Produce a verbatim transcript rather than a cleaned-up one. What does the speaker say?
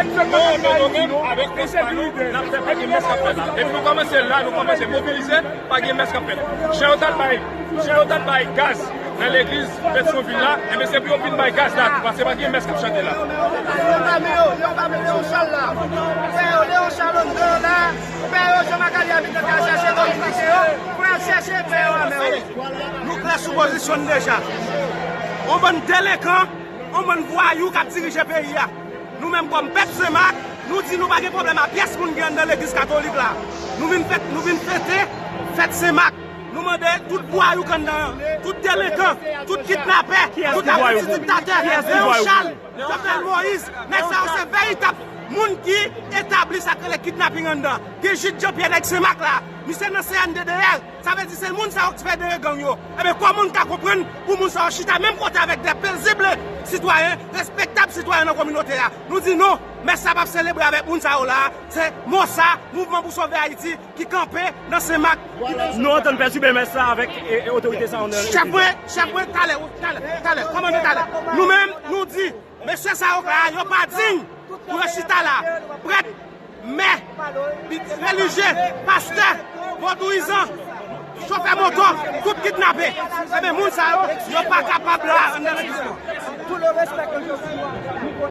Non, men nou menm, avèk fòs pa nou, n ap fè pa gen mès k ap fèt la. Depi nou kòmanse la, nou kòmanse mobilize, pa gen mès k ap fèt. Jan yo t al bay, jan yo t al bay gaz nan legliz Petyonvil la, enben se pou yo vin bay gaz la tou, paske pa gen mès k ap chante la. Yo pa mete, yo pa mete yon chal la. Pè yo, Leon Charles anndan la. Pè yo, Jean Macaly abitè ka chèche, yo pa mete yo. Pou y al chèche pè yo a men yo. Nou klè sou pozisyon n deja. On bann delenkan, on bann vwayou k ap dirije peyi a. Nou menm kòm pèp Senmak, nou di nou pa gen pwoblèm a pyès moun ki anndan legliz katolik la. Nou vin fèt, nou vin fete fèt Senmak. Nou mande tout vwayou k anndan an, tout delenkan, tout kidnapè, tout apranti diktatè, Leon Charles, Jovenel Moïse, nèg sa yo se veritab moun ki etabli sa k rele kidnaping anndan. Gen Jude Jean Pierre nèg Senmak la, misye nan C N D D L. Sa vle di se moun sa yo ki fè dere gang yo. Ebyen, kòman n ka konprann pou moun sa yo chita menm kote avèk de pezib sitwayen, respektab sitwayen nan kominote a? Nou di non, mès sa p ap selebre avèk moun sa yo la. Se MOSA, Mouvman pou Sove Ayiti, ki kanpe nan Senmak. Nou antann pètibe mès sa avèk e, e, otorite sa yo nan... Chèf mwen, chèf mwen, talè, talè, talè, kòmandan talè. Nou menm, nou di, mesye sa yo la, yo pa diy pou yo chita la. Prèt, mè, relijye, pastè, vodouyizan, chofè moto, tout kidnape. Ebyen, moun sa yo, yo pa kapab la anndan legliz nou.